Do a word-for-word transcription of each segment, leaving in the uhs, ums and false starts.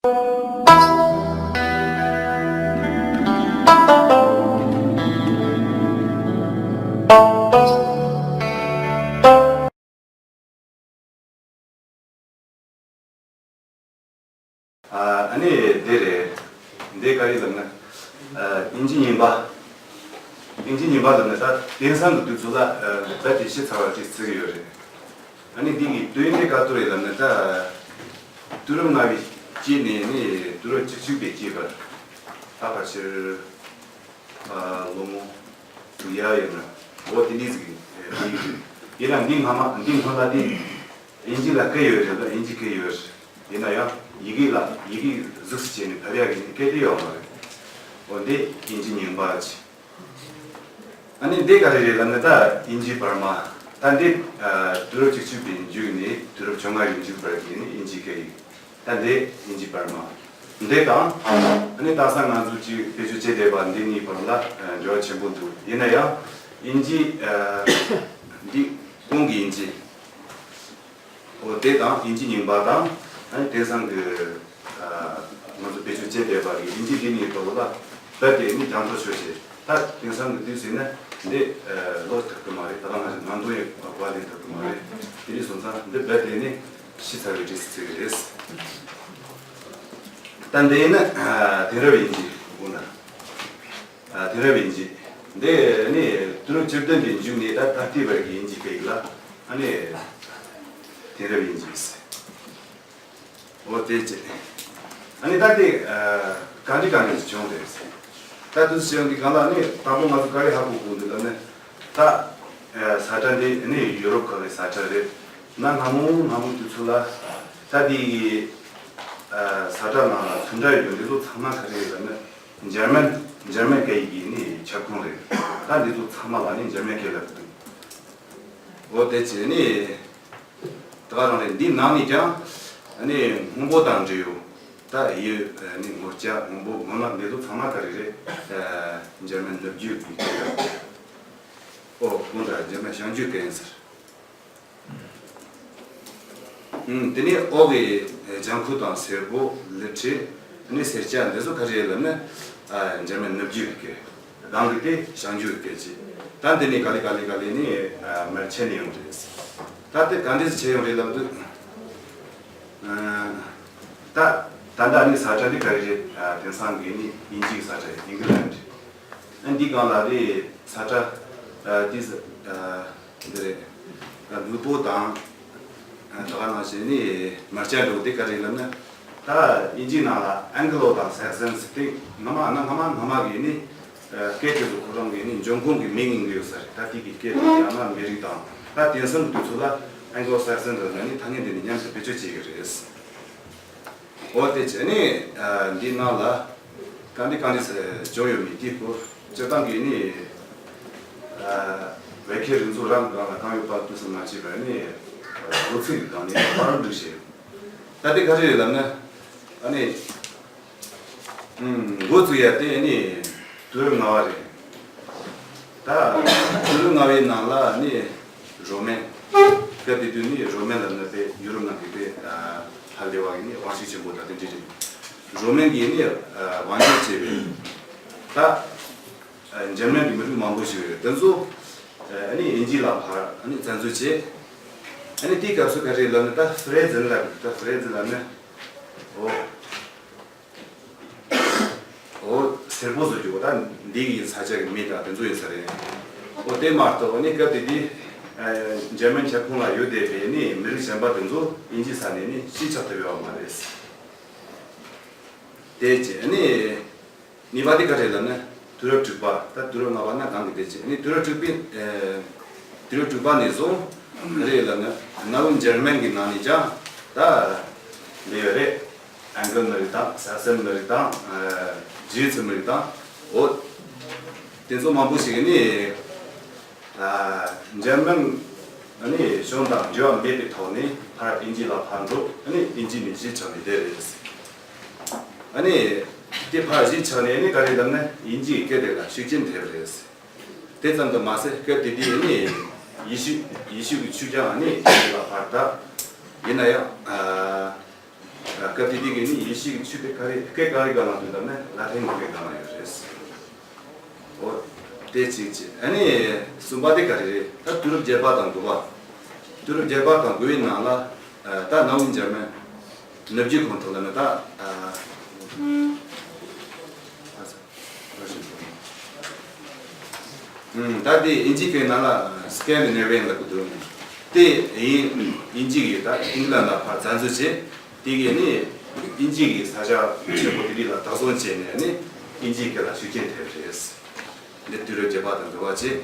ཨ་ནི་འདི་རེད། འདི་ག་རེ་ལབ་ན། ཨ་དབྱིན་ཇི་རྙིང་པ། དབྱིན་ཇི་རྙིང་པ་ལབ་ན་ད་དེང་སང་གི་དུས་ཚོད་ལ་ཨ་རྦད་དེ་ཤི་ཚར་བ་ཅིག་ཟེར་གྱི་ཡོད་རེད། ཨ་ནི་འདི་གི་དུས་ཡུན་དེ་ག་ཚོད་རེད་ལབ་ན་ད། དུས་རབས་ལྔ་པའི་དཀྱིལ་ནས་ནི་དུས་རབས་བཅུ་གཅིག་པའི་དཀྱིལ་བར། ད་ཕལ་ཆེར། ཨ་ལོ་ངོ་དྲུག་ཡ་ཡོད་ན། འོ་དེ་འདྲ་ཟིག་ཡིན། ཡིན་ན་འདི་སྔ་མ་འདི་སྔོན་ལ་དེ་དབྱིན་ཇི་ལ་སྐད་ཡོད་རེད་ལ། དབྱིན་ཇི་སྐད་ཡོད་རེད། ཡིན་ན་ཡང་ཡི་གེ་ལ་ཡི་གེ་གཟུགས་སུ་བྱས་ནས་ཕབ་ཡག་གི་སྐད་དེ་ཡོད་མ་རེད། འོ་འདི་དབྱིན་ཇི་རྙིང་པ་ཅིག་ཨ་ནི་འདི་ག་རེ་རེད་ལབ་ན་ད་དབྱིན་ཇི་བར་མ། ད་འདི་ཨ་དུས་རབས་བཅུ་གཅིག་པའི་མཇུག་ནས་དུས་རབས་བཅོ་ལྔ་པའི་མཇུག་བར་གྱི་ནི་དབྱིན་ཇི་སྐད་ཡིག་ད་འདི་དབྱིན་ཇི་བར་མ། འདི་དང་། ཨ་ནི་དེང་སང་ང་ཚོ་ཅིག་བེད་སྤྱོད་བྱེད་བསྡད་པ་འདི་གཉིས་བར་ལ་ཨ་འབྲེལ་བ་ཆེན་པོ་འདུག་ཡིན་ན་ཡང་། དབྱིན་ཇི་ཨ་འདི་གོང་གི་དབྱིན་ཇི། འོ་དེ་དང་དབྱིན་ཇི་རྙིང་པ་དང་། ཨ་ནི་དེང་སང་གི་ཨ་ང་ཚོ་བེད་སྤྱོད་བྱེད་བསྡད་པ་གི་དབྱིན་ཇི་འདི་གཉིས་བར་ལ་རྦད་དེ་ནི་རྒྱང་མཐོང་ཤོར་བྱས། ད་དེང་སང་གི་དུས་ཟིན་ན་འདི་ཨ་ལོག་ཐུབ་ཀྱི་མ་རེད། ད་ལྟ་ང་ཚོ་ནང་དོན་ཡང་བཀའ་ལེན་ཐུབ་ཀྱི་མ་རེད། དེ་འདྲ་སོང་ཙང་འདི་རྦད་དེ་ནི་ཤི་ཚར་བའི་གྲས་སུ་ཚུད་ཀྱི་རེད། ད་འདི་ཡིན་ན་ཨ་དེང་རབས་དབྱིན་ཇི་དགོངས་དག་ཨ་དེང་རབས་དབྱིན་ཇི། འདི་ནི་དུས་རབས་བཅུ་བདུན་པའི་མཇུག་ནས་ད་ད་ལྟའི་བར་གྱི་དབྱིན་ཇི་སྐད་ཡིག་ལ་ཨ་ནི་དེང་རབས་དབྱིན་ཇི་ཟེར། འོ་དེ་བྱས། ཨ་ནི་ད་དེ་ཨ་གང་འདྲ་གང་འདྲ་ཞིག་བྱུང་རེད། ད་དུས་ཚོད་འདི་གང་ལ་ནི་དང་པོ་ང་ཚོ་ག་རེ་ཧ་གོ་དགོས་འདུག་ལབ་ན། ད་ཨ་ས་ཁྲ་འདི་ནི་ཡུ་རོབ་ཁག་གི་ས་ཁྲ་རེད། ན་སྔ་མོ་སྔ་མོ་དུས་ཚོད་ལ་ད་དེ་གི་ཨ་ས་ཁྲ་ནང་ལ་ཚུན་ཁྲ་ཡོད་འདི་ཚོ་ཚང་མ་ག་རེ་རེད་ལབ་ན། འཇར་མན། འཇར་མན་སྐད་ཡིག་གི་ནི་ཁྱབ་ཁོངས་རེད། ད་འདི་ཚོ་ཚང་མ་ལ་ནི་འཇར་མན་སྐད་ལབ་འདུག་འོ་དེ་བྱས་ནི་ད་ག་རང་རེད། འདི་ནང་ནས་ཀྱང་ནི་སྔོན་པོ་དང་འབྲི་ཡུལ། ད་ཡུལ་ནི་ངོ་སྤྱད་སྔོན་པོ་སྔོན་མ་འདི་ཚོ་ཚང་མ་ག་རེ་རེད། འཇར་མན་ནུབ་རྒྱུད་ཀྱི་སྐད་རེད། ཨོ་དགོངས་དག་འཇར་མན་བྱང་རྒྱུད་སྐད་ཡིན་ཟེར། ཨུམ། དེ་ནས་འོག་གི་ལྗང་ཁུ་དང་སེར་པོ་ལི་ཁྲི། དེ་ནས་སེར་སྐྱ་འདི་ཚོ་ག་རེ་ལབ་ན། ཨ་འཇར་མན་ནུབ་རྒྱུད་ཀྱི་སྐད། གང་གི་དེ་བྱང་རྒྱུད་སྐད་ཅིག་ད་འདི་ནས་ག་ལེ་ག་ལེ་ག་ལེ་ནས་ཨ་མར་ཆད་ནས་ཡོང་གི་རེད། ད་དེ་ག་འདྲས་ཆད་ཡོང་རེད་ལབ་དུས། ཨ་ད་ད་ལྟ་ནི་ས་ཁྲ་འདི་ག་རེ་རེད། ཨ་དེང་སང་གི་ནི་དབྱིན་ཇིའི་ས་ཁྲ་རེད། ཨིང་ཀི་ལན་རེད། ཨ་འདི་སྒང་ལ་རེད། ས་ཁྲ་ཨ་ཏི་ས་ཨ་འདི་རེད། ཨ་ལུས་པོ་དང་ཨ་ད་ག་ནང་བཞིན་ནི་མར་ཆད་འགྲོ་འདི་ག་རེ་ལབ་ན། ད་དབྱིན་ཇིའི་ནང་ལ་ཨན་གི་ལོ་དང་སེག་སན་ཟེར་ཏེ་སྔ་མ་ན་སྔ་མ་སྔ་མ་གི་ནི་ཨ་སྐད་དེ་ཚོ་ཁོ་རང་གི་ནི་འབྱུང་ཁུངས་ཀྱི་མིང་ཡིན་གྱི་ཡོད་ས་རེད། ད་དེ་གི་སྐད་དེ་ཡང་ན་མི་རིགས་དང་ད་དེང་སང་གི་དུས་ཚོད་ལ་ཨན་གི་ལོ་སེག་སན་ཟེར་ན་ནི་ཐ་སྙད་འདི་ནི་མཉམ་དུ་བེད་སྤྱོད་བྱེད་ཀྱི་རེད། འོ་དེ་བྱས་ནས་ཨ་འདི་ནང་ལ་ག་འདི་ག་འདི་ཟེར་བྱུང་ཡོད་མེད་དེའི་སྐོར་སྤྱིར་བཏང་གི་ནི་ཨ་བོད་སྐད་རིག་མཛོད་རང་གི་སྒང་ལ་གང་ཡོད་པ་དུས་སུ་མ་བྱས་པ་ནི་མགོ་ཚིག་གི་སྒང་ནས་པར་སྒྲིག་བྱས་ཡོད། ད་དེ་ག་རེ་རེད་ལབ་ན། ཨ་ནི། ཨུམ། འགོ་བཙུགས་ཡ་དེ་ནི་དུས་རབས་ལྔ་པ་རེད། ད་དུས་རབས་ལྔ་པའི་ནང་ལ་ནི་རོ་མན། སྐབས་དེ་དུས་ནི་རོ་མན་ལབ་ན་དཔེ་ཡུ་རོབ་ནང་གི་དཔེ་ཧ་ལས་པ་གི་ནི་དབང་ཤུགས་ཆེན་པོ་དང་དེ་འདྲ་རེད། རོ་མན་གྱིས་ནི་དབང་སྒྱུར་བྱས་པའི་ད་འཇར་མན་གྱི་མི་རིགས་མང་པོ་ཞིག་ཡོད་རེད། དེ་ཚོ་ཨ་ནི་དབྱིན་ཇི་ལ་ཕར་ཨ་ནི་བཙན་འཛུལ་བྱས། ཨ་ནི་དེའི་སྐབས་སུ་ག་རེ་ལབ་ན། ད་ཧྥི་རེ་ཛན་ལབ། ད་ཧྥི་རེ་ཛན་ལབ་ན་འོ། འོ་སེར་པོ་བཟོ་རྒྱུ་འོ་ད་འདི་གི་ས་ཆ་གི་མི་དང་དེ་ཚོ་ཡིན་ས་རེད། འོ་དེ་མ་གཏོགས་ཨ་ནི་སྐབས་དེ་དུས་ཨ་འཇར་མན་ཁྱབ་ཁོངས་ལ་ཡོད་བསྡད་པའི་ནི་མི་རིགས་གཞན་པ་དེ་ཚོ་དབྱིན་ཇིའི་ས་ནས་ནི་ཕྱིར་ཁྱབ་ཐུབ་ཡོད་པ་མ་རེད། དེ་བྱས་ཨ་ནི་གཉིས་པ་དེ་ག་རེ་ལབ་ན་དུས་རབས་དྲུག་པ། ད་དུས་རབས་ལྔ་པ་ན་གང་གི་དེ་བྱས་ཨ་ནི་དུས་རབས་དྲུག་པའི་ཨ་དུས་རབས་དྲུག་པ་ནས་བཟུང་ག་རེ་ལབ་ན་གནའ་བོའི་འཇར་མན་གྱི་ནང་ནས་ཀྱང་ད་འདི་ཡོད་རེད། ཨན་གལ་མི་རིགས་དང་སེག་སན་མི་རིགས་དང་ཨ་ཇི་ཡི་ཙི་མི་རིགས་དང་འོ་དེ་ཚོ་མང་པོ་ཞིག་ནི་ཨ་འཇར་མན་ཨ་ནི་གཞུང་དང་འབྲེལ་བ་མེད་པའི་ཐོག་ནས་ཕར་དབྱིན་ཇི་ལ་ཕར་འགྲོ། ཨ་ནི་དབྱིན་ཇི་ནས་གཞིས་ཆགས་ནས་བསྡད་རེད། ཨ་ནི་དེ་ཕར་གཞིས་ཆགས་ནས་ཨ་ནི་ག་རེ་ལབ་ན་དབྱིན་ཇིའི་སྐད་དེ་ལ་ཤུགས་རྐྱེན་ཐེབས་རེད། དེ་ཙམ་དུ་མ་ཟད་སྐབས་དེ་དུས་ཨ་ནི་ཡེ་ཤུ་ཡེ་ཤུ་གི་ཆོས་ཀྱང་ཨ་ནི་དབྱིན་ཇི་ལ་ཕར་དར། ཡིན་ན་ཡང་ཨ། སྐབས་དེ་དུས་ཀྱི་ནི་ཡེ་ཤུའི་ཆོས་དེ་ག་རེ་སྐད་ག་རེ་སྒང་ལ་འདུག་ལབ་ན་ལ་ཏིན་སྐད་སྒང་ལ་ཡོད་རེད། འོ། དེ་གཅིག་བྱས། ཨ་ནི་གསུམ་པ་དེ་ག་རེ་རེད། ད་དུས་རབས་བརྒྱད་པ་དང་དགུ་པ། དུས་རབས་བརྒྱད་པ་དང་དགུ་པའི་ནང་ལ་ད་ནང་པའི་འཇར་མན་ནུབ་རྒྱུད་ཁོངས་གཏོགས་ལ་ནི་ད། ད་དེ་དབྱིན་ཇིའི་སྐད་ནང་ལ་སི་ཀེན་ཌི་ནེ་བི་ཡན་ལབ་ཀྱི་འདུག་ནས། དེ་དབྱིན་དབྱིན་ཇི་གི་ད་ཨིང་ལན་ལ་ཕར་བཙན་འཛུལ་བྱས། དེ་གིས་ནི་དབྱིན་ཇི་གི་ས་ཆ་ཆེན་པོ་དེ་རིགས་ལ་བདག་བཟུང་བྱས་ནས་ནི་དབྱིན་ཇིའི་སྐད་ལ་ཤུགས་རྐྱེན་ཐེབས་རེད། འདི་དུས་རབས་བརྒྱད་པ་དང་དགུ་པ་བྱས།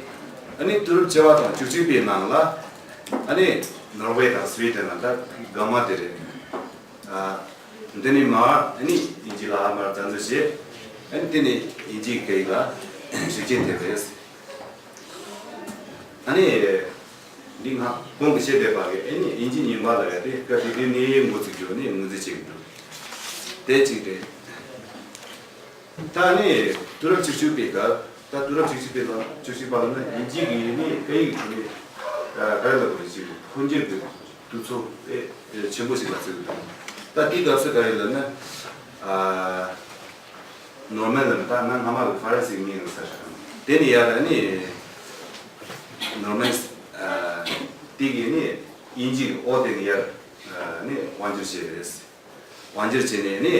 ཨ་ནི་དུས་རབས་བཅུ་པ་དང་བཅུ་གཅིག་པའི་ནང་ལ་ཨ་ནི་ནོར་ཝེ་དང་སི་ཝི་ཌེན་ལ་ད་སྒང་མ་དེ་རེད། ཨ། འདི་ནས་མར་ཨ་ནི་དབྱིན་ཇི་ལ་ཨ་མར་བཙན་འཛུལ་བྱས། ཨ་ནི་དེ་ནས་དབྱིན་ཇིའི་སྐད་ཡིག་ལ་ཤུགས་རྐྱེན་ཐེབས་རེད། ཨ་ནི་འདི་ང་གོང་གི་བཤད་བསྡད་པ་གི་ཨ་ནི་དབྱིན་ཇི་རྙིང་པ་ལ་ཡ་དེ་སྐབས་དེ་དུས་ནས་འགོ་བཙུགས་རྒྱུ་ནི་ངོས་འཛིན་བྱེད་ཀྱི་འདུག་དེ་གཅིག་རེད། ད་ནི་དུས་རབས་བཅུ་གཅིག་པའི་སྐབས། ད་དུས་རབས་བཅུ་གཅིག་པའི་ལ་བཅུ་གཅིག་པ་ལ་ནི་དབྱིན་ཇི་གི་ནི་སྐད་ཡིག་གི་ནི་ཨ་ག་རེ་ལབ་དགོས་ཅིག་འཕོ་འགྱུར་གྱི་དུས་ཚོད་དེ་ཆེན་པོ་ཞིག་ལ་བརྩི་གི་འདུག་ད་དེའི་སྐབས་སུ་ག་རེ་ལབ་ན། ཨ་ནོར་མན་ལབ་ན་ད་ང་སྔ་མ་གི་ཧྥ་རན་སིའི་མིང་ཡིན་ས་རེད། དེ་ནི་ཡར་ནི་ནོར་མན་ཨ་དེ་གི་ནི་དབྱིན་ཇི་གི་ཨོ་དེ་ནི་ཡར་ཨ་ནི་དབང་བསྒྱུར་བྱས་རེད། དབང་སྒྱུར་བྱས་ནས་ནི་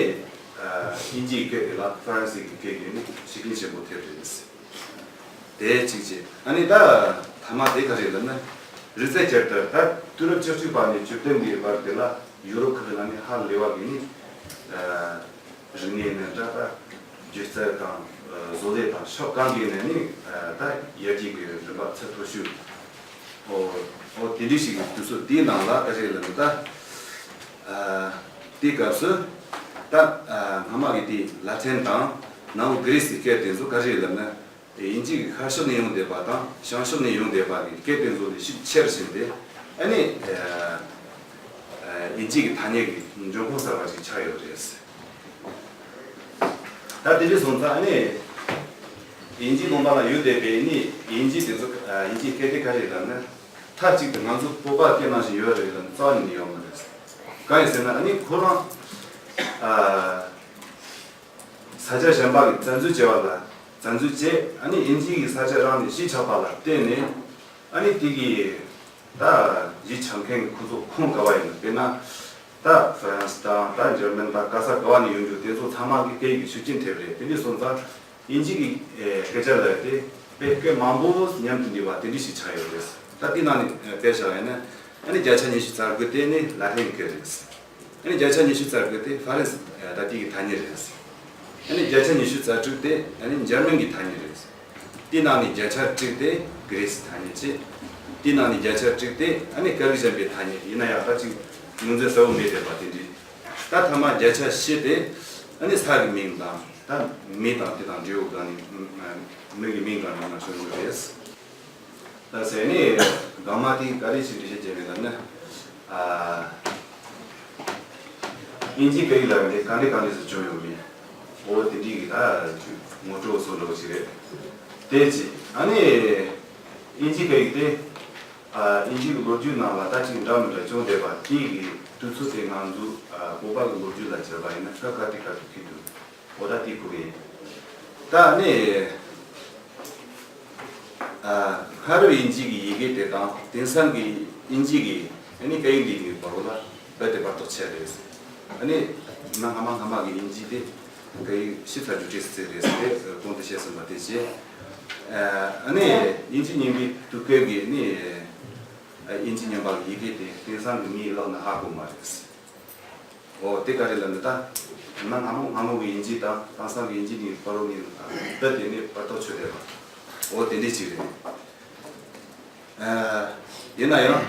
ཨ་དབྱིན་ཇིའི་སྐད་དེ་ལ་ཧྥ་རན་སིའི་སྐད་ཀྱི་ནི་ཤུགས་རྐྱེན་ཆེན་པོ་ཐེབས་རེད། དེ་གཅིག་བྱས། ཨ་ནི་ད་ཐ་མ་དེ་ག་རེ་ལབ་ན། རིག་རྩལ་བསྐྱར་དར། ད་དུས་རབས་བཅུ་གཅིག་པ་ནས་བཅུ་བདུན་གྱི་བར་དེ་ལ་ཡུ་རོབ་ཁུལ་ལ་ནི་ཧ་ལས་པ་གི་ནི་ཨ་རིག་གནས་ནི་འདྲ་ད་སྒྱུ་རྩལ་དང་ཨ་བཟོ་ལས་དང་ཕྱོགས་གང་གི་ནས་ནི་ཨ་ད་ཡར་རྒྱས་ཀྱི་རིམ་པ་ཚད་མཐོ་ཤོས། ཨོ། ཨོ་དེ་འདྲ་ཞིག་གི་དུས་ཚོད་དེའི་ནང་ལ་ག་རེ་ལབ་ན་ད། ཨ་དེའི་སྐབས་སུ་ད་ཨ་སྔ་མ་གི་དེ་ལ་ཏིན་དང་ནང་པའི་གྷི་རི་སི་གི་སྐད་དེ་ཚོ་ག་རེ་ལབ་ན། དབྱིན་ཇི་གི་ཤར་ཕྱོགས་ནས་ཡོང་བསྡད་པ་དང་བྱང་ཕྱོགས་ནས་ཡོང་བསྡད་པ་གི་སྐད་དེ་ཚོ་ལས་ཤུགས་ཆེར་ཕྱིན་ཏེ། ཨ་ནི་ཨ་ཨ་དབྱིན་ཇི་གི་ཐ་སྙད་ཀྱི་འབྱུང་ཁུངས་གསར་པ་ཞིག་ཆགས་ཡོད་རེད། ད་དེ་འདྲ་སོང་ཙང་ཨ་ནི་དབྱིན་ཇིའི་ལུང་པ་ལ་ཡོད་བསྡད་པའི་ནི་དབྱིན་ཇི་དེ་ཚོ་ཨ་དབྱིན་ཇིའི་སྐད་དེ་ག་རེ་ལབ་ན། མཐའ་གཅིག་ཏུ་ང་ཚོ་བོད་པ་སྐད་ནང་བཞིན་ཡོད་རེད་ལབ་ན་རྩ་བ་ནས་ཡོད་མ་རེད། གང་ཡིན་ཟེར་ན་ཨ་ནི་ཁོ་རང་ཨ་ས་ཆ་གཞན་པ་གི་བཙན་འཛུལ་བྱས་པ་ལ་བཙན་འཛུལ་བྱས། ཨ་ནི་དབྱིན་ཇི་གི་ས་ཆ་རང་ནས་གཞིས་ཆགས་པ་ལ་བརྟེན་ནས། ཨ་ནི་དེ་གི་ད་གཞིས་ཆགས་མཁན་གྱི་ཁོ་ཚོ་ཁོངས་ག་བ་ཡིན་ན། དཔེར་ན་ད་ཧྥ་རན་སི་དང་ད་འཇར་མན་དང་ག་ས་ག་བ་ནས་ཡོང་རྒྱུ་དེ་ཚོ་ཚང་མ་གི་སྐད་ཡིག་གི་ཤུགས་རྐྱེན་ཐེབས་རེད། དེ་འདྲ་སོང་ཙང་དབྱིན་ཇི་གི་ཨེ་སྐད་ཆ་ལབ་དེ་དཔེ་སྐད་མང་པོ་མཉམ་དུ་འདུས་པ་དེ་འདྲ་ཞིག་ཆགས་ཡོད་རེད། ད་དེ་ནང་ནས་ཨེ་དཔེ་བཞག་ཡིན་ན། ཨ་ནི་བརྒྱ་ཆ་ཉི་ཤུ་རྩ་དགུ་དེ་ནི་ལ་ཏིན་སྐད་རེད། ཨ་ནི་བརྒྱ་ཆ་ཉི་ཤུ་རྩ་དགུ་དེ་ཧྥ་རན་སི་ད་ལྟའི་གི་ཐ་སྙད་རེད། ཨ་ནི་བརྒྱ་ཆ་ཉི་ཤུ་རྩ་དྲུག་དེ་ཨ་ནི་འཇར་མན་གྱི་ཐ་སྙད་རེད། དེའི་ནང་ནས་བརྒྱ་ཆ་དྲུག་དེ་གྷི་རི་སི་ཐ་སྙད་བྱས། དེའི་ནང་ནས་བརྒྱ་ཆ་དྲུག་དེ་ཨ་ནི་སྐད་རིགས་གཞན་པའི་ཐ་སྙད་ཡིན་ན་ཡང་ད་ཅིག་ངོས་འཛིན་གསལ་བོ་མེད་བསྡད་པ་དེ་འདྲ། ད་ཐ་མ་བརྒྱ་ཆ་བཞི་དེ་ཨ་ནི་ས་གི་མིང་དང་ད་མི་དང་དེ་དང་འབྲེལ་བའི་སྒང་ནས་མི་གི་མིང་དང་མིང་ལ་བྱུང་ཡོད་རེད། ད་ཟེར་ནས་སྒང་མ་དེ་ག་རེ་ཞིག་འགྲེལ་བཤད་བྱས་ནས་ལབ་ན། ཨ་དབྱིན་ཇིའི་སྐད་ཡིག་ལ་འདི་ག་འདྲ་ག་འདྲ་ཞིག་བྱུང་ཡོད་མེད། འོ་དེ་འདྲའི་གི་ད་ངོ་སྤྲོད་བཟོ་འདྲ་བོ་ཞིག་རེད། དེ་གཅིག་ཨ་ནི་དབྱིན་ཇིའི་སྐད་ཡིག་དེ་ཨ་དབྱིན་ཇིའི་གི་ལོ་རྒྱུས་ནང་ལ་ད་ཅིག་འདྲ་མི་འདྲ་བྱུང་བསྡད་པ་དེའི་གི་དུས་ཚོད་དེ་ང་ཚོ་ཨ་བོད་པ་གི་ལོ་རྒྱུས་ལ་བྱས་པ་ཡིན་ན་སྐབས་ག་དེ་ག་དུས་ཁེལ་འདུག་འོ་ད་དེ་གོ་གི་ཡིན། ད་ནི་ཨ་སྔ་རབས་དབྱིན་ཇི་གི་ཡི་གེ་དེ་དང་དེང་སང་གི་དབྱིན་ཇི་གི་ཨ་ནི་སྐད་ཡིག་འདི་གཉིས་བར་ལ་རྦད་དེ་བར་ཐག་ཆེ་རེད། ཨ་ནི་གནའ་སྔ་མ་སྔ་མ་གི་དབྱིན་ཇི་དེ་སྐད་ཡིག་ཞིབ་ཚགས་རྒྱུ་འབྲས་སུ་བརྩི་རེད་ཟེར་ཏེ་གོང་དུ་བཤད་ཟིན་པ་དེ་བྱས། ཨ་ནི་དབྱིན་ཇི་རྙིང་པའི་དུས་སྐབས་ཀྱི་ནི་དབྱིན་ཇི་རྙིང་པ་གི་ཡི་གེ་དེ་དེང་སང་གི་མིའི་ལག་ནས་ཧ་གོ་མ་རེད། འོ་དེ་ག་རེ་ལབ་ན་ད། ན་སྔ་མོ་སྔ་མོ་གི་དབྱིན་ཇི་དང་དེང་སང་གི་དབྱིན་ཇི་གཉིས་བར་རོ་གཉིས་རྦད་དེ་ནས་བར་ཐག་ཆོད་བསྡད་པ། འོ་དེ་འདྲས་ཅིག་རེད། ཨ་ཡིན་ན་ཡང་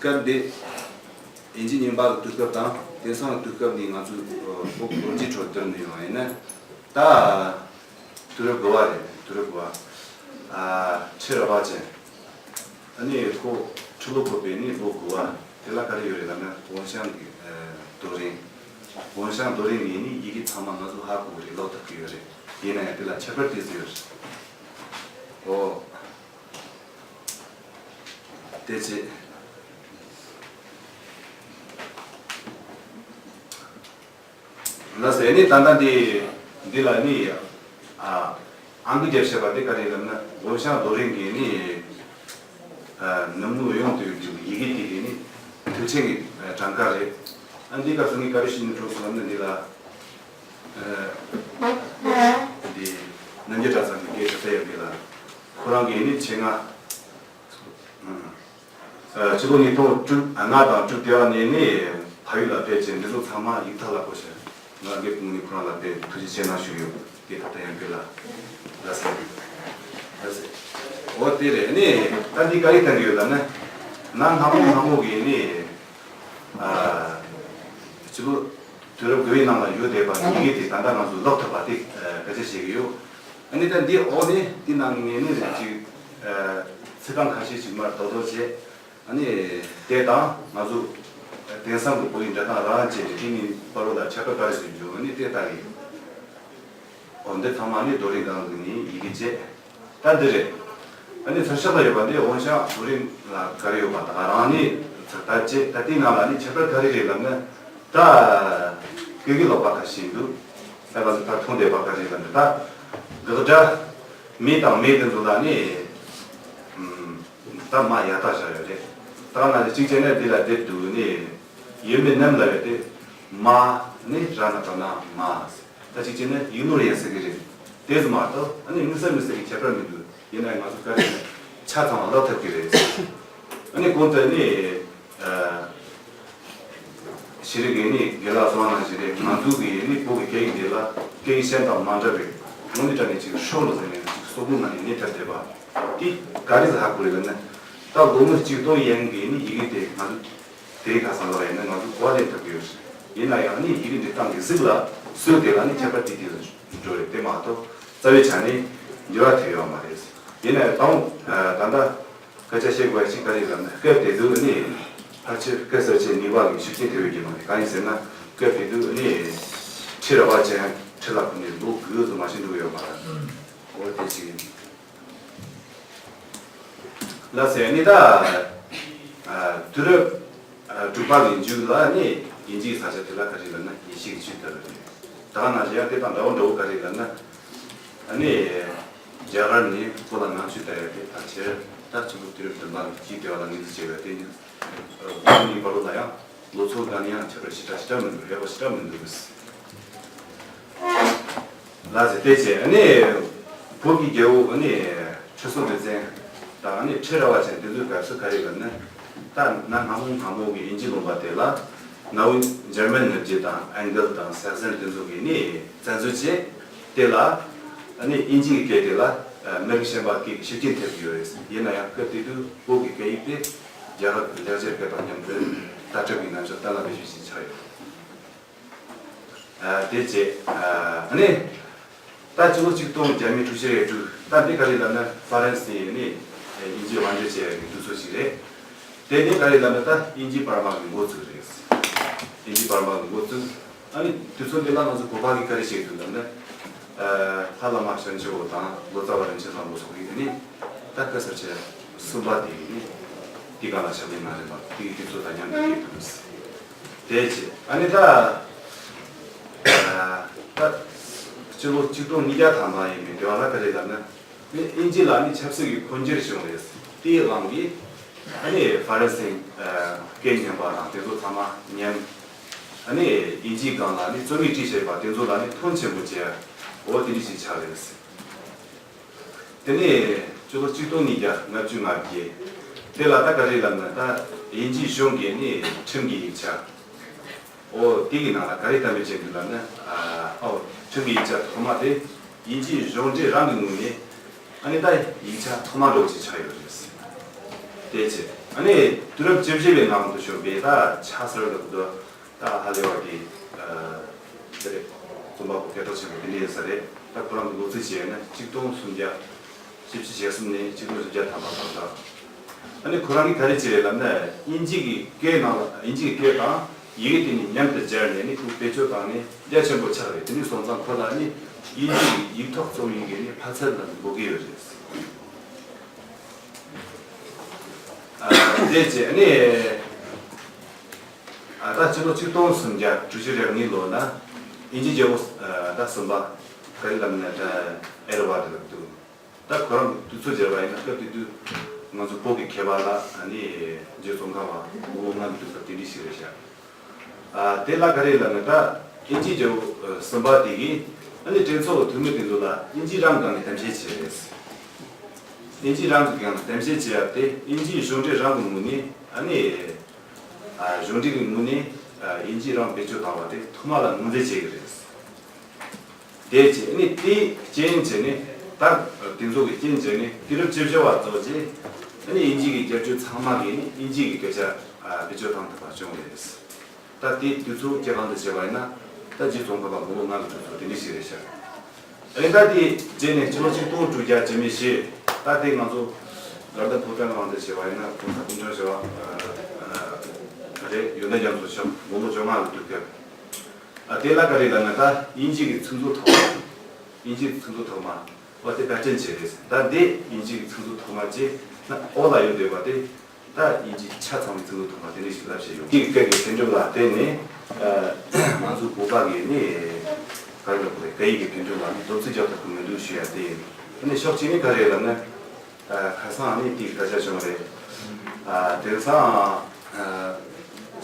སྐབས་འདི་དབྱིན་ཇི་རྙིང་པ་གི་དུས་སྐབས་དང་དེང་སང་གི་དུས་སྐབས་ནི་ང་ཚོས་བོད་ལོ་རྒྱུས་ཁྲོད་བསྡུར་ནས་ཡོང་བ་ཡིན་ན་ད། དུས་རབས་དགུ་པ་རེད། དུས་རབས་དགུ་པ། ཨ་ཁྲི་རལ་པ་ཅན། ཨ་ནི་ཁོ་ཁྲི་ལོ་བཀོད་པའི་ནི་ལོ་དགུ་པ། དེ་ལ་ག་རེ་ཡོད་རེད་ལབ་ན་ཝང་ཤང་གི་ཨ་རྡོ་རིང་། ཝང་ཤང་རྡོ་རིང་ནས་ནི་ཡི་གེ་ཚང་མ་ང་ཚོ་ཧ་གོ་གི་རེད། ཀློག་ཐུབ་ཀྱི་ཡོད་རེད། ཡིན་ན་ཡང་དེ་ལ་ཁྱད་པར་ཏོག་ཙམ་ཡོད་རེད། འོ། དེ་བྱས། ལགས་སོ། ཨ་ནི་ད་ལྟ་འདི་འདི་ལ་ནི་ཨ་ཨང་ཀི་རྒྱབ་བྱས་པ་དེ་ག་རེ་ལབ་ན། ཝུན་ཤང་རྡོ་རིང་གི་ནི་ཨ་ནུབ་ངོས་གཡུང་དུ་ཡོད་པའི་ཡི་གེ་དེ་གི་ནི་མཐུད་ཆེན་གྱི་ཨ་གྲངས་ཀ་རེད། ཨ་འདི་སྐབས་སུ་ངས་ག་རེ་ཞུ་ནས་འགྲོ་སོང་ལབ་ན། འདི་ལ་ཨ་འདི་རྣམ་རྒྱལ་གྲྭ་ཚང་གི་སྐད་ཆ་བཤད་ཡོད་པའི་ལ། ཁོ་རང་གི་ནི་ཆེད་མངགས། ཨ་ཕྱི་ལོ་ཉིས་སྟོང་དྲུག་ཨ་ལྔ་དང་དྲུག་དེ་བ་ནས་ནི་ཕ་ཡུལ་ལ་ཕེབས་ཀྱིན་འདི་ཚོ་ཚང་མ་ཡིག་ཐག་ལ་བཀོད་ཤག་ང་སྒེར་ངོས་ནས་ཁོ་རང་ལ་དཔེ་ཐུགས་རྗེ་ཆེ་གནང་ཞུས་ཡོད། དེ་ད་ལྟ་ཡང་དགོས་ལ། ལགས་སེ། ལགས་སེ། འོ་དེ་རེད། ནི་ད་འདི་ག་རེ་བསྟན་གྱི་ཡོད་ལབ་ན། གནའ་སྔ་མོ་སྔ་མོ་གི་ནི་ཨ་ཕྱི་ལོ་དུས་རབས་དགུ་པའི་ནང་ལ་ཡོད་བསྡད་པ་ཡི་གེ་དེ་ད་ལྟ་ང་ཚོ་ཀློག་ཐུབ་པ་དེ་ཨ་སྐད་ཆ་བཤད་ཀྱི་ཡོད། ཨ་ནི་ད་འདི་འོག་ནས་འདི་ནང་ནས་ནི་ཅིག་ཨ་ཚིག་རྐང་ཁ་ཤས་ཅིག་མར་རྡོག་རྡོག་བྱས། ཨ་ནི་དེ་དང་ང་ཚོ་དེང་སང་གི་བོད་ཡིག་འབྲི་སྟངས་རང་བྱས་ཏེ་དེ་གཉིས་བར་ལ་ཁྱད་པར་ག་རེ་ཟེར་རྒྱུ། ཨ་ནི་དེ་ལྟ་གི། འོ་འདི་ཚང་མ་ནི་རྡོ་རིང་སྒང་གི་ནི་ཡི་གེ་བྱས། ད་འདི་རེད། ཨ་ནི་ཚུར་ཤོག་ལ་ཡོད་པ་འདི་ཝུན་ཤང་རྡོ་རིང་ལ་ག་རེ་ཡོད་པ་དང་རང་ནི་ཚུར་ལྟ་བྱས། ད་དེའི་ནང་ལ་ནི་ཁྱད་པར་ག་རེ་རེད་ལབ་ན། ད་སྐད་ཀྱི་ཀློག་པ་ཁ་ཤས་འདུག་ས་ག་ཟིག་ད་མཐོང་བསྡད་པ་ག་རེ་ལབ་ན། ད་དགག་སྒྲ་མི་དང་མེ་དེ་ཚོ་ལ་ནི་ཨམ། ད་མ་ཡ་བཏགས་བཞག་ཡོད་རེད། ད་ང་ཚོ་གཅིག་བྱས་ན་འདི་ལ་དེབ་འདུག་ནི། ཡོད་མེད་རྣམས་ལ་ཡོད་དེ། མ་ནི་ར་ན་པ་ན་མ། ད་གཅིག་བྱས་ན་ཡིག་ནོར་ཡིན་ཟེར་གི་རེད། དེ་ཙམ་མ་གཏོགས་ཨ་ནི་དམིགས་བསལ་མི་གསལ་གི་ཁྱད་པར་མི་འདུག་ཡིན་ན་ང་ཚོ་ག་རེ་ཆ་ཚང་བ་ཀློག་ཐུབ་ཀྱི་རེད། ཨ་ནི་གོང་དུ་ནི་ཨ། ཤེས་རིག་གི་ནི་དགེ་ལགས་གསུངས་པ་ནང་བཞིན་རེད། ང་ཚོ་གི་ནི་བོད་ཀྱི་སྐད་ཡིག་འདི་ལ་སྐད་ཡིག་གཞན་དང་མ་འདྲ་བའི་དངོས་གནས་དྲང་གནས་ཅིག་ཤོར་ལ་ཟེར་ནས་ཅིག་སོ་བུ་ནང་ནས་གནས་ཐབས་བསྡད་པ་དེ་ག་རེ་ཟེར་ཧ་གོ་རེད་ལབ་ན། ད་ལོ་ངོ་གཅིག་སྟོང་ཡན་གྱི་ནི་ཡི་གེ་དེ་ང་ཚོ་དེའི་ཁ་སང་ལ་ཡིན་ན་ང་ཚོ་གོ་བ་ལེན་ཐུབ་ཀྱི་ཡོད་རེད། ཡིན་ན་ཡང་ནི་ཡི་གེ་འབྲི་སྟངས་ཀྱི་གཟུགས་ལ་སྲོལ་དེ་ལ་ནི་ཁྱད་པར་ཏིག་ཏིག་འགྲོ་རེད། དེ་མ་གཏོགས་རྩ་བའི་ཆ་ནས་འགྱུར་བ་ཐེབས་ཡོད་མ་རེད། ཡིན་ན་ཡང་ད་ད་ལྟ། སྐད་ཆ་བཤད་དགོས་ཡ་ཅིག་ག་རེ་ལབ་ན། སྐབས་དེ་དུས་ནི་ཕལ་ཆེར་སྐད་གསར་བཅད་ནུས་པ་གི་ཤུགས་རྐྱེན་ཐེབས་ཡོད་ཀྱི་མ་རེད། གང་ཡིན་ཟེར་ན་སྐབས་དེ་དུས་ནི་ཁྲི་རལ་པ་ཅན་ཁྲི་ལ་ཕུལ་ནས་ལོ་དགུ་ཙམ་མ་ཤི་འགྲོ་གི་ཡོད་མ་རེད། འོ་དེ་ཅིག་ཡིན། ལགས་སེ། ནི་ད་ཨ་དུས་རབས་ཨ་དྲུག་པ་གི་མཇུག་ལ་ནི་དབྱིན་ཇིའི་ས་ཆ་དེ་ལ་ག་རེ་ལབ་ན་ཡེ་ཤུ་གི་ཆོས་དར་བ་རེད། ད་ག་ནང་བཞིན་ཡང་དེ་དང་འདྲ་བོ་འདྲ་བོ་ག་རེ་ལབ་ན། ཨ་ནི་རྒྱ་གར་ནས་བོད་ལ་ནང་ཆོས་དར་ཡ་དེ་ཕལ་ཆེར་ད་ཆུ་ལུག་དུས་རབས་བདུན་པ་གི་དུས་དེ་བ་ལ་ངོས་འཛིན་བྱས་པ་དེ་ནི་བོད་གཉིས་བར་ལ་ཡང་ལོ་ཚོད་འགའ་ནི་ཡང་ཁྱད་པར་ཞེ་དྲག་ཞེ་དྲག་མི་འདུག་ཡག་པོ་ཞེ་དྲག་མི་འདུག་ལགས་སེ། དེ་བྱས་ཨ་ནི་བོད་ཀྱི་རྒྱལ་པོ་ཨ་ནི་ཁྲི་སྲོང་ལྡེ་བཙན་དང་ཨ་ནི་ཁྲི་རལ་པ་ཅན་དེ་ཚོའི་སྐབས་སུ་ག་རེ་ལབ་ན། ད་གནའ་སྔ་མོ་སྔ་མོ་གི་དབྱིན་ཇི་ལུང་པ་དེ་ལ་གནའ་བོའི་འཇར་མན་ནུབ་རྒྱུད་དང་ཨན་གལ་དང་སེག་སན་དེ་ཚོ་གིས་ནི་བཙན་འཛུལ་བྱས། དེ་ལ་ཨ་ནི་དབྱིན་ཇིའི་སྐད་དེ་ལ་ཨ་མི་རིགས་གཞན་པ་སྐད་ཀྱི་ཤུགས་རྐྱེན་ཐེབས་ཀྱི་ཡོད་རེད། ཡིན་ན་ཡང་སྐབས་དེ་དུས་བོད་ཀྱི་སྐད་ཡིག་དེ་རྒྱ་གར་གྱི་ལེགས་སྦྱར་སྐད་དང་མཉམ་དུ་ལྟ་གྲུབ་ཀྱི་རྣམ་གཞག་གཏན་ལ་འབེབས་ཤིག་ཆགས་ཡོད། ཨ་དེ་བྱས་ཨ་ནི་ད་ཕྱི་ལོ་ཆིག་སྟོང་བརྒྱ་མེད་དྲུག་ཅུ་རེ་དྲུག་ད་འདི་ག་རེ་ལབ་ན་ཧྥ་རན་སི་ནས་དབྱིན་ཇི་དབང་སྒྱུར་བྱས་ཡག་གི་དུས་ཚོད་ཅིག་རེད། དེ་ནི་ག་རེ་ལབ་ན་ད་དབྱིན་ཇིའི་པར་མང་གི་འགོ་བཙུགས་རེད། དབྱིན་ཇིའི་པར་མང་གི་འགོ་བཙུགས། ཨ་ནི་དུས་ཚོད་འདི་ལ་ང་ཚོ་བོད་པ་གིས་ག་རེ་བྱེད་འདུག་ལབ་ན། ཨ་ལྷ་བླ་མ་ཞང་ཆེན་འོད་དང་ལོ་ཙཱ་བ་རིན་ཆེན་བཟང་པོ་སོགས་ཀྱིས་དེ་ནི་ད་སྐད་གསར་བཅད་གསུམ་པ་དེ་ནི་དེ་ག་ལ་ཕྱག་ལས་གནང་རེད་པ། དེ་གི་དུས་ཚོད་དང་མཉམ་དུ་སྐྱེས་འདུག་དེ་བྱས་ཨ་ནི་ད་ཨ་ད་སྤྱི་ལོ་ཆིག་སྟོང་ཉིས་བརྒྱ་ཐམ་པ་ཡིན་པའི་དེ་བ་ལ་ག་རེ་ལབ་ན། ནི་དབྱིན་ཇི་ལ་ནི་ཆབ་སྲིད་ཀྱི་འཕོ་འགྱུར་བྱུང་རེད། དེའི་དབང་གིས་ཨ་ནི་ཧྥ་རན་སིའི་ཨ་སྐད་ཉམས་པ་དང་དེ་ཚོ་ཚང་མ་ཉམས། ཨ་ནི་དབྱིན་ཇིའི་སྒང་ལ་ནི་རྩོམ་ཡིག་བྲིས་བྱས་པ་དེ་ཚོ་ལ་ནི་མཐོང་ཆེན་པོ་བྱས། འོ་དེ་འདྲ་ཞིག་ཆགས་རེད། དེ་ནས་ཕྱི་ལོ་ཆིག་སྟོང་ཉིས་བརྒྱ་ལྔ་བཅུ་ང་བརྒྱད། དེ་ལ་ད་ག་རེ་ལབ་ན་ད་དབྱིན་ཇིའི་གཞུང་གིས་ནི་ཁྲིམས་ཀྱི་ཡིག་ཆ། འོ་དེ་གི་ནང་ལ་ག་རེ་གཏན་འབེབས་བྱས་འདུག་ལབ་ན། ཨ་འོ་ཁྲིམས་ཀྱི་ཡིག་ཆ་ཐོག་མ་དེ་དབྱིན་ཇིའི་གཞུང་འབྲེལ་རང་གི་ངོས་ནས་ཨ་ནི་ད་ཡིག་ཆ་ཐོག་མ་འདྲ་བོ་ཅིག་ཆགས་ཡོད་རེད། དེ་བྱས་ཨ་ནི་དུས་རབས་བཅུ་བཞི་པའི་ནང་དུ་བྱུང་བའི་ད་ཕྱག་སེར་ལབ་འདུག་ད་ཧ་ལས་པ་གི་ཨ་དེ་རེད། རྩོམ་པ་པོ་སྐད་གྲགས་ཆེན་པོ་དེ་འདྲ་ཡིན་ས་རེད། ད་ཁོ་རང་གི་ལོ་ཚིགས་བྱས་ན་ཆིག་སྟོང་སུམ་བརྒྱ་བཞི་བཅུ་ཞེ་གསུམ་ནས་ཆིག་སྟོང་བཞི་བརྒྱ་ཐམ་པ་བར་དུ། ཨ་ནི་ཁོ་རང་གིས་ག་རེ་བྱས་རེད་ལབ་ན། དབྱིན་ཇི་གི་སྐད་ནང་ལ་དབྱིན་ཇི་གི་སྐད་དང་ཡི་གེ་དེ་གཉིས་མཉམ་དུ་སྦྱར་ནས་ནི་ཁོས་བེད་སྤྱོད་བཏང་ནས་རྒྱ་ཆེན་པོ་ཆགས་རེད། དེ་འདྲ་སོང་ཙང་ཁོ་ལ་ནི་དབྱིན་ཇི་གི་ཡིག་ཐོག་རྩོམ་ཡིག་གི་ནི་ཕ་ཚད་ལ་འགོད་ཀྱི་ཡོད་རེད། ཨ་དེ་བྱས་ནི་ཨ་ད་ཕྱི་ལོ་ཆིག་སྟོང་སུམ་བརྒྱ་དྲུག་ཅུ་རེ་གཉིས་ལོ་ན། དབྱིན་ཇི་རྒྱལ་པོ་ད་གསུམ་པ་ག་རེ་ལབ་ན་ད་ཨེ་ཌི་ཝར་ཌི་ལབ་འདུག་ད་ཁོ་རང་གི་དུས་ཚོད་བརྗོད་པ་ཡིན་ན་སྐབས་དེ་དུས་ང་ཚོ་བོད་ཀྱི་མཁས་པ་ལ་ཨ་ནི་རྗེ་ཙོང་ཁ་པ་དགུང་ལོ་ལྔ་གི་དུས་སྐབས་དེ་འདྲ་ཞིག་རེད་ཤག་ཨ་དེ་ལ་ག་རེ་ལབ་ན་ད་དབྱིན་ཇི་རྒྱལ་པོ་གསུམ་པ་དེ་གིས་ཨ་ནི་གྲོས་ཚོགས་ཀྱི་འཐུས་མི་དེ་ཚོ་ལ་དབྱིན་ཇི་རང་སྒང་ནས་གཏམ་བཤད་བྱས་རེད། དབྱིན་ཇི་རང་གི་སྒང་ནས་གཏམ་བཤད་བྱས་ཡ་དེ་དབྱིན་ཇིའི་གཞུང་འབྲེལ་རང་གི་ངོས་ནས་ཨ་ནི་ཨ་གཞུང་འབྲེལ་གྱི་ངོས་ནས་ཨ་དབྱིན་ཇི་རང་བེད་སྤྱོད་བཏང་བ་དེ་ཐོག་མ་ལ་ངོས་འཛིན་བྱས་ཀྱི་རེད། དེ་བྱས་ནས་དེའི་རྐྱེན་བྱས་ནས་ད་དེ་ཚོ་གི་རྐྱེན་བྱས་ནས་དུས་རབས་བཅུ་བཞི་བ་ཚོ་རྗེས་ཨ་ནི་དབྱིན་ཇི་གི་རྒྱལ་གཅེས་ཚང་མ་གིས་ནི་དབྱིན་ཇི་གི་སྐད་ཆ་ཨ་བེད་སྤྱོད་བཏང་ཐུབ་པ་བྱུང་རེད། ད་དེ་དུས་ཚོད་སྐྱེལ་སྟངས་དུ་བྱས་པ་ཡིན་ན་ད་རྗེ་ཙོང་ཁ་པ་དགུང་ལོ་ལྔ་གི་དུས་ཚོད་དེ་འདྲ་ཞིག་རེད་ཤག་ཨ་ནི་ད་དེ་རྗེས་ནས་ཕྱི་ལོ་ཆིག་སྟོང་དྲུག་བརྒྱ་བཅུ་མེད་བཞི་ད་དེ་ང་ཚོ་རབ་དང་ཕོ་བྲང་ནང་དུ་བྱས་པ་ཡིན་ན་ཁོང་ཚ་ཁོང་ཚང་བྱས་པ་ཨ་རེད་ཡོན་ཏན་རྒྱ་མཚོ་མཆོག་དགུང་ལོ་བཅོ་ལྔ་གི་དུས་སྐབས། ཨ་དེ་ལ་ག་རེ་ལབ་ན་ད་དབྱིན་ཇི་གི་ཚིག་མཛོད་ཐོག་མ། དབྱིན་ཇི་གི་ཚིག་མཛོད་ཐོག་མ། འོ་དེ་པར་སྐྲུན་བྱས་རེད། ད་འདི་དབྱིན་ཇི་གི་ཚིག་མཛོད་ཐོག་མ་བྱས་ན་འོག་ལ་ཡོད་བསྡད་པ་དེ་ད་དབྱིན་ཇི་ཆ་ཚང་བའི་ཚིག་མཛོད་ཐོག་མ་དེ་འདྲ་ཞིག་ལབ་བྱས་ཡོང་། དེའི་སྐད་ཀྱི་འཕེལ་འགྲིབ་ལ་བརྟེན་ནས་ཨ་ང་ཚོ་བོད་པ་གི་ནི་ག་རེ་ལབ་དགོས་རེད། སྐད་ཡིག་གི་འཕེལ་འགྲིབ་ལ་ནི་དོ་ཚིག་རྒྱག་ཐུབ་ཀྱི་མི་འདུག་ཞུ་ཡ་དེ་ཡིན། ཨ་ནི་ཕྱོགས་གཅིག་ནས་ག་རེ་ལབ་ན། ཨ་ཁ་སང་ནི་དེའི་སྐད་ཆ་བྱུང་བ་རེད། ཨ་དེང་སང་ཨ་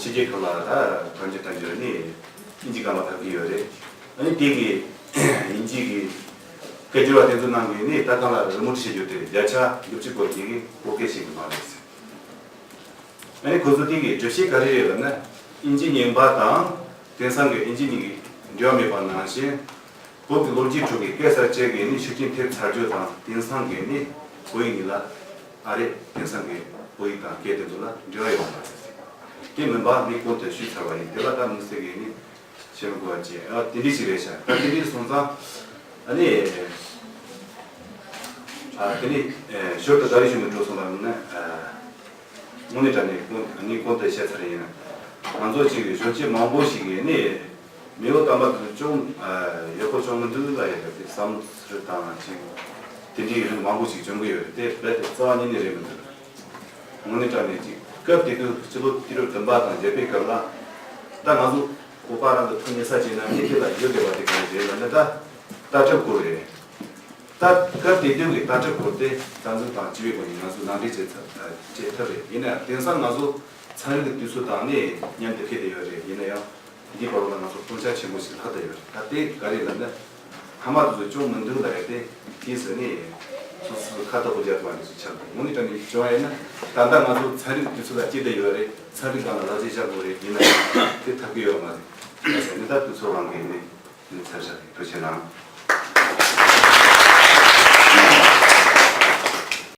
ཕྱི་རྒྱལ་ཁག་ལ་ད་ཐམས་ཅད་ཐམས་ཅད་ནི་དབྱིན་ཇི་སྒང་ལ་བབས་ཀྱི་ཡོད་རེད། ཨ་ནི་དེ་གི་དབྱིན་ཇི་གི་སྐད་སྒྱུར་བ་དེ་ཚོ་ནང་གི་ནི་ད་གང་ལ་རི་མོ་བྲིས་རྒྱུ་དེ་བརྒྱ་ཆ་བདུན་ཅུ་སྐོར་ཞིག་གིས་བོད་སྐད་ཤེས་ཀྱི་མ་རེད། ཨ་ནི་ཁོ་ཚོ་དེ་གི་འགྲེལ་བཤད་ག་རེ་རེད་ལབ་ན། དབྱིན་ཇི་རྙིང་པ་དང་དེང་སང་གི་དབྱིན་ཇི་གཉིས་ཀྱི་འབྲེལ་བ་མེད་པ་ནང་བཞིན། བོད་ཀྱི་ལོ་རྒྱུས་ཁྲོད་ཀྱི་སྐད་གསར་བཅད་ཀྱི་ནི་ཤུགས་རྐྱེན་ཐེབས་ཚར་རྒྱུ་དང་དེང་སང་གི་ནི་བོད་ཡིག་གཉིས་ལ་ཨ་རེ་དེང་སང་གི་བོད་ཡིག་དང་སྐད་དེ་ཚོ་ལ་འབྲེལ་བ་ཡོད་མ་རེད། དེ་མིན་པ་ནི་གོང་དུ་ཞུས་ཚར་བ་ཡིན། དེ་ལ་ད་དམིགས་བསལ་གྱི་ནི་བཤད་མི་དགོས་པ་བྱས། ཨ་དེ་འདྲ་ཞིག་རེད་ཤག་ད་དེ་འདྲ་སོང་ཙང་ཨ་ནི་ཨ་དེ་ནི་ཞོར་དུ་ད་རེས་ཞུ་མི་འགྲོ་སོང་བ་ནི་ཨ། དངོས་གནས་དྲང་གནས་གོང་ངས་གོང་དུ་བཤད་ཚར་ཡིན། ང་ཚོ་ཅིག་གཞོན་སྐྱེས་མང་པོ་ཞིག་གིས་ནི་མེས་པོ་དམ་པ་དེ་ཚོ་ཅུང་ཡག་པོ་བྱུང་མི་འདུག་ལབ་ཡོད་པའི་བསམ་ཚུལ་དང་ཅིག་དེ་འདྲའི་རིགས་མང་པོ་ཞིག་བྱུང་གི་ཡོད་རེད། དེ་རྦད་དེ་རྩ་བ་ཉིད་ནས་རེད་མི་འདུག་དངོས་གནས་དྲང་གནས་ཅིག་སྐབས་དེ་དུས་སྤྱི་ལོ་དུས་རབས་བདུན་པ་དང་བརྒྱད་པའི་སྐབས་ལ་ད་ང་ཚོ་བོད་པ་རང་གི་ཐག་ཉེ་ས་ཅིག་ན་ནི་དེ་ལ་ཡོད་བསྡད་པ་དེ་གང་རེད་ལབ་ན་ད་ལྟ་གྲུབ་སྐོར་རེད། ད་སྐབས་དེ་དུས་ཀྱི་ལྟ་གྲུབ་སྐོར་དེ་རྩ་འཛུགས་དང་སྤྱི་བའི་སྒོ་ནས་ང་ཚོས་ནང་འདྲེན་བྱེད་ཐབས་བྱེད་ཐབས་རེད། ཡིན་ནའང་དེང་སང་ང་ཚོ་ཚན་རིག་གི་དུས་ཚོད་དང་ནི་མཉམ་དུ་འཕེལ་བསྡད་ཡོད་རེད། ཡིན་ན་ཡང་འདིའི་བར་ལ་ང་ཚོ་སྟོང་ཆ་ཆེན་པོ་ཞིག་ལྷག་བསྡད་ཡོད་རེད། ད་དེ་ག་རེ་ལབ་ན་ཕ་མ་དེ་ཚོ་ཅུང་མི་འདུག་ལབ་ཡ་དེ་དེས་ནི་སོ་སོ་ཁ་ཐོག་གི་རྒྱག་པ་འདི་ཚོ་ཆགས་འདུག་དངོས་གནས་དྲང་གནས་བྱུང་བ་ཡིན་ན་ད་ལྟ་ང་ཚོ་ཚན་རིག་གི་དུས་ཚོད་ལ་སྐྱེལ་བསྡད་ཡོད་རེད། ཚན་རིག་སྒང་ལ་ལག་རྗེས་བཞག་དགོས་རེད། ཡིན་ན་ཡང་དེ་ཐབས་ཀྱི་ཡོད་མ་རེད། ད་ཟེར་ནས་ད་དུས་ཚོད་རང་གིས་ནི་ཚར་བཞག་གི་ཐུགས་རྗེ་གནང་།